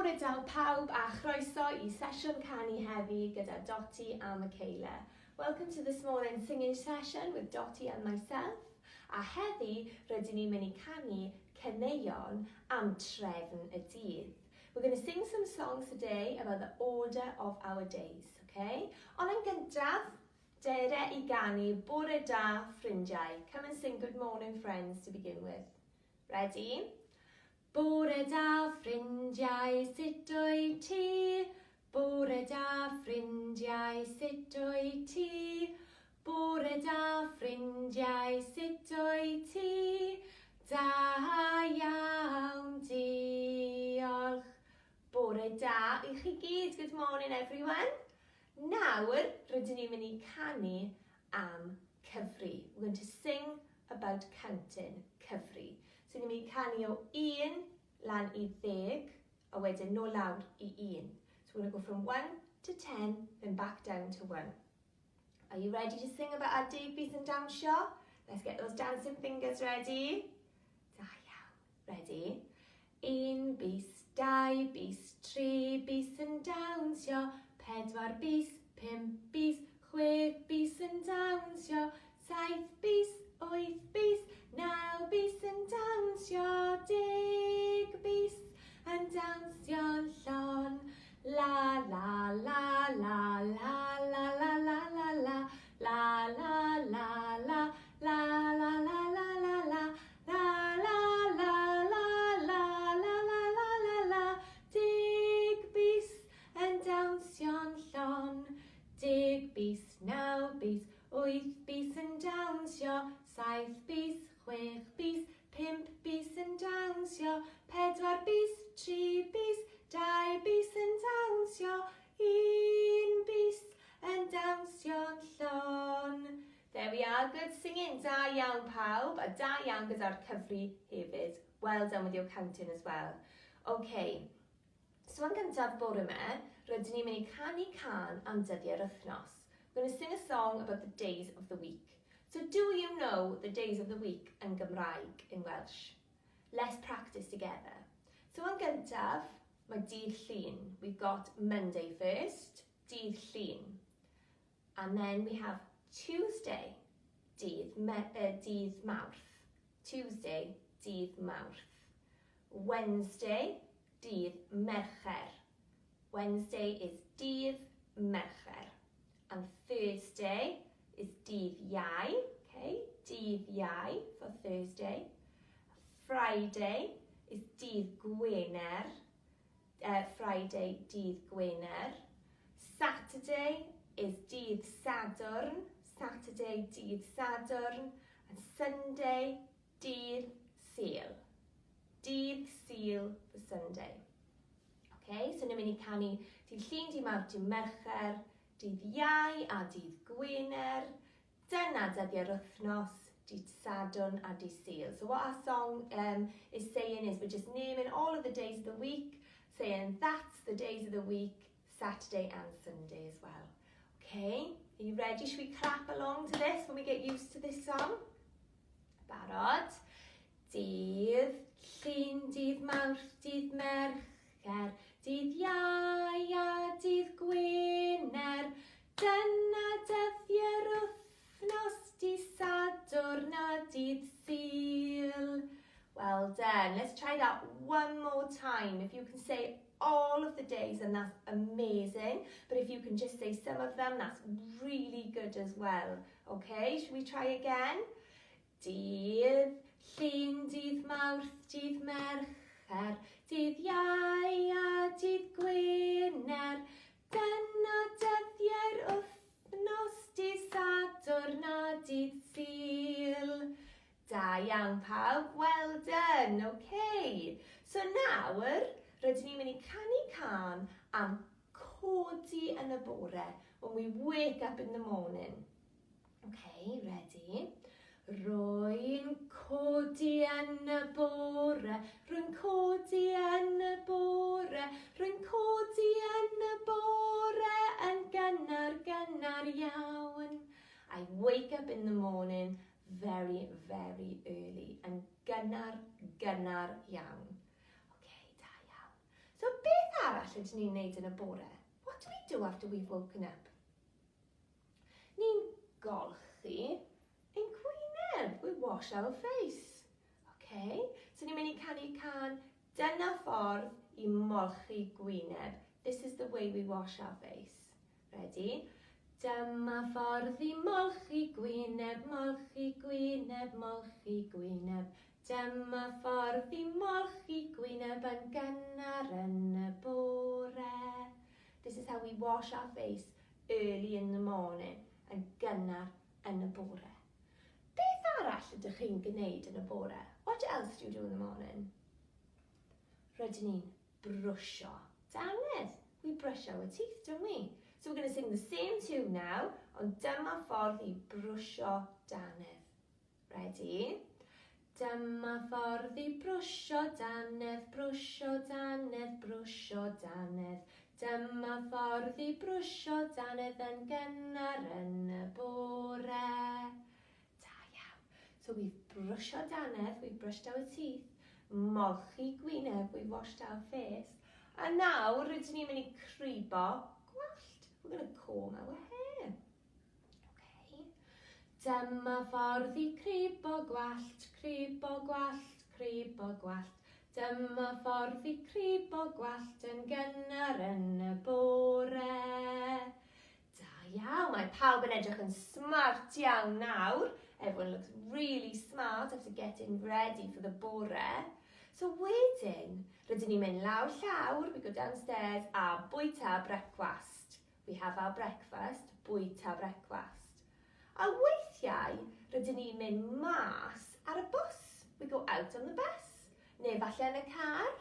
Bore da pawb a chroeso i sesiwn canu heddi gyda Dotty a Michaela. Welcome to this morning singing session with Dotty and myself. A heddi rydyn ni'n mynd i canu caneuon am trefn y dydd. We're going to sing some songs today about the order of our days, okay? Ond yn gyntaf, dere i ganu bore da ffrindiau. Come and sing good morning friends to begin with. Ready? Bore da ffrindiau, sut wyt ti? Bore da ffrindiau, sut wyt ti? Bore da ffrindiau, sut wyt ti? Da iawn, diolch. Bore da i chi gyd. Good morning everyone. Nawr, rydyn ni'n mynd i canu am cyfri. We're going to sing about counting, cyfri. So ni'n mynd i canu o 1 lan i ddeg, a wedyn nôl lawr i 1. So we're going to go from 1 to 10, then back down to 1. Are you ready to sing about our deg bys yn dawnsio? Let's get those dancing fingers ready. Da iawn. Ready? Un bys, dau bys, tri bys yn dawnsio, pedwar bys, pump bys, chwech bys yn dawnsio, saith bys, wyth bys, naw bys yn dawnsio, deg bys yn dawnsio'n llon. La la la la la la la la la la la la la la la la la la la la La la la la la la la la la la Deg bys yn dawnsio'n llon Deg bys, naw bys, wyth bys yn dawnsio Saith bys, chwech bys, pump bys yn dawnsio Pedwar bys, tri bys, dau bys yn dawnsio Un bys yn dawnsio'n llon. There we are, good singing, da iawn pawb, a da iawn gyda'r cyfri hefyd. Well done with your counting as well. OK, so yn gyntaf bore yma, rydyn ni'n mynd i canu cân am dyddiau'r wythnos. We're going to sing a song about the days of the week. So do you know the days of the week yn Gymraeg, in Welsh? Let's practice together. So yn gyntaf, mae dydd Llun. We've got Monday first, dydd Llun. And then we have Tuesday, dydd, me, dydd Mawrth. Tuesday, dydd Mawrth. Wednesday, dydd Mercher. Wednesday is dydd Mercher. And Thursday is dydd Iau. Okay, dydd Iau for Thursday. Friday is dydd Gwener. Friday, dydd Gwener. Saturday is dydd Sadwrn. Saturday, dydd Sadwrn. And Sunday, dydd Sul. Dydd Sul for Sunday. Okay, so ni'n mynd i canu dydd Llun, dydd Mawrth, dydd Mercher, dydd Iau a dydd Gwener. Dyna dyddiau'r wythnos, dydd Sadwrn a dydd Sul. So what our song is saying is we're just naming all of the days of the week, saying that's the days of the week, Saturday and Sunday as well. Okay, are you ready? Should we clap along to this when we get used to this song? Barod? Dydd Llun, dydd Mawrth, dydd Mercher, dydd Iau a dydd Gwener. Dyna dyddiau'r wythnos, dydd Sadwrn a dydd Sul. Well done. Let's try that one more time. If you can say all of the days, then that's amazing. But if you can just say some of them, that's really good as well. Okay, should we try again? Dydd Llun, dydd Mawrth, dydd Mercher, dydd Iau a dydd Gwener. Dyna dyddiau'r wythnos, dydd Sadwrn a dydd Sul. Da iawn pawb, well done, okay. So nawr, rydyn ni'n mynd i canu cân am codi yn y bore, when we wake up in the morning. Okay, ready? Rwy'n codi yn y bore, rwy'n codi yn y bore, rwy'n codi yn y bore yn gynnar, gynnar iawn. I wake up in the morning very, very early. Yn gynnar, gynnar iawn. Okay, da iawn. So beth arall ydyn ni'n neud yn y bore? What do we do after we've woken up? Ni'n golchi ein gwyneb. We wash our face. Okay? So ni'n mynd i canu cân Dyna ffordd i molchi gwyneb. This is the way we wash our face. Ready? Dyma ffordd i molchi gwyneb, molchi gwyneb, molchi gwyneb. Dyma ffordd i molchi gwyneb yn gynnar yn y bore. This is how we wash our face early in the morning, yn gynnar yn y bore. Beth arall ydych chi'n gwneud yn y bore? What else do you do in the morning? Rydyn ni'n brwsio dannedd. We brush our teeth, don't we? So we're going to sing the same tune now, ond dyma ffordd i brwsio dannedd. Ready? Dyma ffordd i brwsio dannedd, brwsio dannedd, brwsio dannedd. Dyma ffordd i brwsio dannedd yn gynnar yn y bore. Da iawn. So we've brwsio dannedd, we've brushed our teeth, molchi gwyneb, we've washed our face. A nawr rydyn ni'n mynd i cribo gwallt. We're going to comb our hair. Okay. Dyma ffordd i cribo gwallt, cribo gwallt, cribo gwallt. Dyma ffordd i cribo gwallt yn gynnar yn y bore. Da iawn, mae pawb yn edrych yn smart iawn nawr. Everyone looks really smart after getting ready for the bore. So wedyn, rydyn ni'n mynd lawr llawr, we go downstairs, a bwyta brecwast. We have our breakfast, bwyta brecwast. A weithiau, rydyn ni'n mynd mas ar y bws. We go out on the bus. Neu falle yn y car.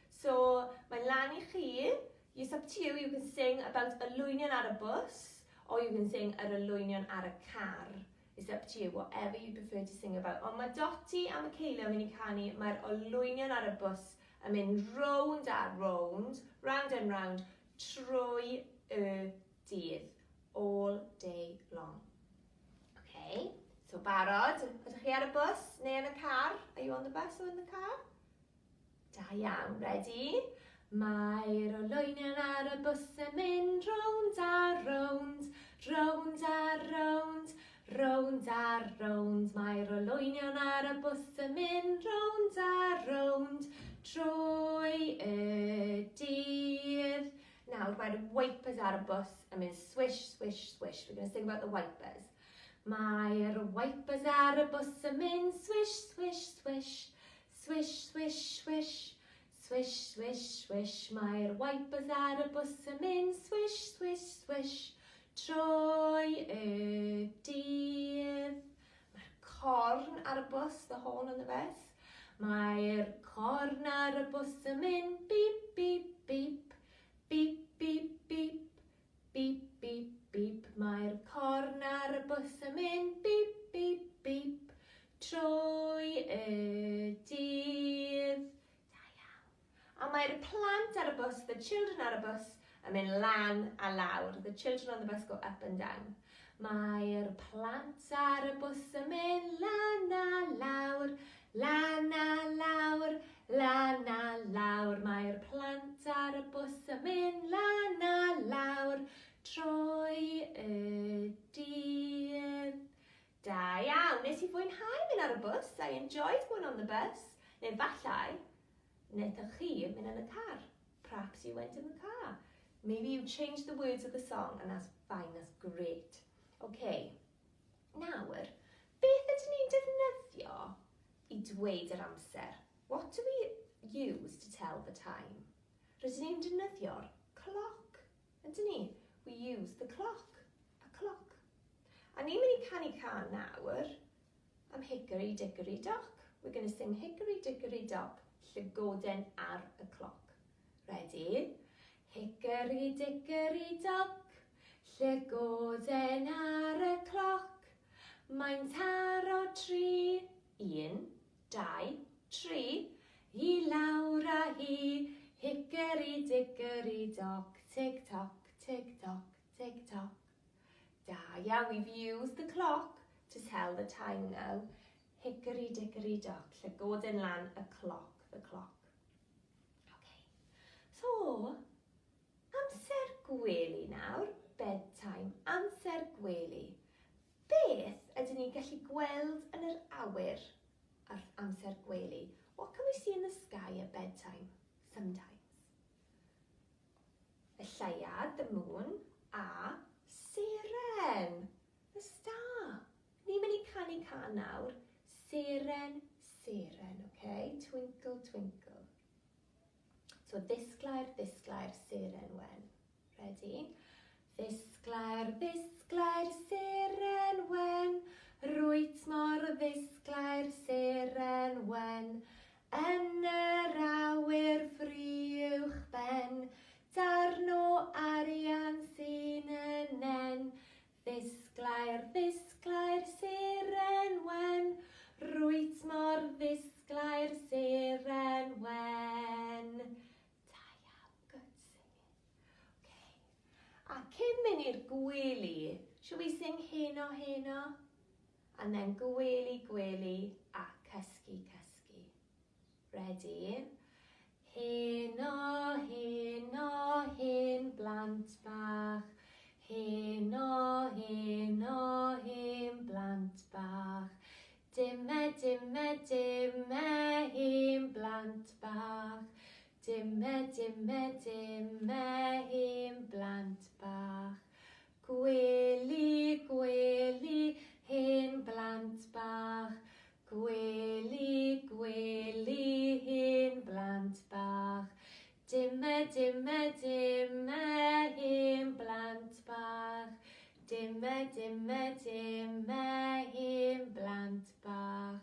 So, mae'n lan i chi. It's up to you. You can sing about olwynion ar y bws, or you can sing yr olwynion ar y car. It's up to you, whatever you prefer to sing about. Ond mae Dotty a Michaela yn mynd i canu mae'r olwynion ar y bws yn mynd rownd a rownd, round and round, trwy y dydd. All day long. Okay, so barod? Ydych chi ar y bws neu yn y car? Are you on the bus or in the car? Da iawn, ready? Mae'r olwynion ar y bws yn mynd rownd a rownd, rownd a rownd, rownd a rownd. Mae'r olwynion ar y bws yn mynd rownd a rownd trwy y dydd. Nawr, mae'r wipers ar y bws yn mynd swish, swish, swish. We're going to sing about the wipers. Mae'r wipers ar y bws yn mynd swish, swish, swish. Swish, swish, swish. Swish, swish, swish. Mae'r wipers ar y bws yn mynd swish, swish, swish. Trwy y dydd. Mae'r corn ar y bws, the horn on the bus. Mae'r corn ar y bws yn mynd bip, bip, bip. Bip, bip, bip. Bip, bip, bip. Mae'r corn ar y bws yn mynd bip, bip, bip. Trwy y dydd. Da iawn. A mae'r plant ar y bws, the children ar y bws, yn mynd lan a lawr. The children on the bus go up and down. Mae'r plant ar y bws yn mynd lan a lawr, lan a lawr, lan a lawr. Mae'r plant ar y bws yn mynd lan a lawr trwy y dydd. Da iawn, nes i fwynhau mynd ar y bws. I enjoyed going on the bus. Neu fallai, wnaethoch chi mynd yn y car. Perhaps you went in the car. Maybe you changed the words of the song and that's fine, that's great. Okay, nawr, beth ydyn ni'n defnyddio i dweud yr amser? What do we use to tell the time? Rydyn ni'n defnyddio'r cloc, ydyn ni? We use the clock, a clock. A ni'n mynd i canu cân nawr am Hickory Dickory Dock. We're going to sing Hickory Dickory Dock, llygoden ar y cloc. Ready? Hickory dickory dock, llygoden ar y cloc. Mae'n taro tri, un, dau, tri, i lawr â hi. Hickory dickory dock, tick tock, tick tock, tick tock. Da iawn, we've used the clock to tell the time now. Hickory dickory dock, llygoden lan y cloc, the clock. Okay. So, gwely nawr, bedtime, amser gwely. Beth ydyn ni'n gallu gweld yn yr awyr ar amser gwely? What can we see in the sky at bedtime sometimes? Y lleuad, the moon, a seren, the star. Ni'n mynd i canu cân nawr. Seren, seren, okay? Twinkle, twinkle. So ddisglair, ddisglair, seren wen. Ready? Ddisglair, ddisglair, seren wen, rwyt mor ddisglair, seren wen, yn yr awyr fri uwch ben, darn o arian sy'n y nen. Ddisglair, ddisglair, seren wen, rwyt mor ddisglair, seren wen. Da iawn, good singing. Okay. A cyn mynd i'r gwely, shall we sing Heno Heno? And then gwely gwely a cysgu cysgu. Ready? Heno, heno, hen blant bach. Heno, heno, hen blant bach. Dime, dime, dime, hen blant bach. Dime, dime, dime, hen blant bach. Gwely, gwely, hen blant bach. Gwely, gwely, hen blant bach. Dime, dime, dime, hen blant bach. Dime, dime, dime, hen blant bach.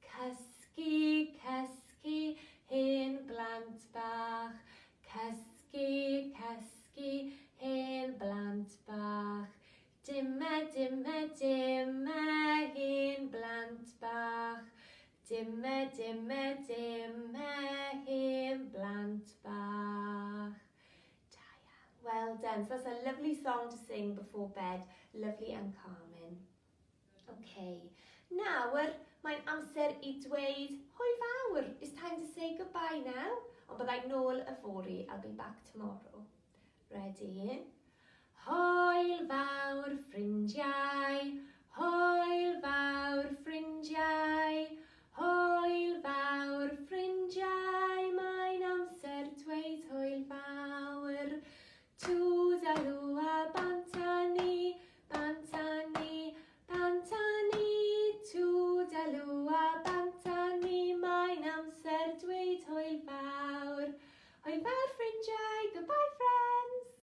Cysgu, cysgu, hen blant bach. Cysgu, cysgu, hen blant bach. Dime, dime, dime, hen blant bach. Dime, dime, dime, hen blant bach. Da iawn. Well done. So that's a lovely song to sing before bed. Lovely and calming. Okay. Nawr, mae'n amser i dweud hwyl fawr. It's time to say goodbye now. Ond byddai nôl yfory. I'll be back tomorrow. Ready? Hwyl fawr ffrindiau, hwyl fawr ffrindiau, hwyl fawr ffrindiau.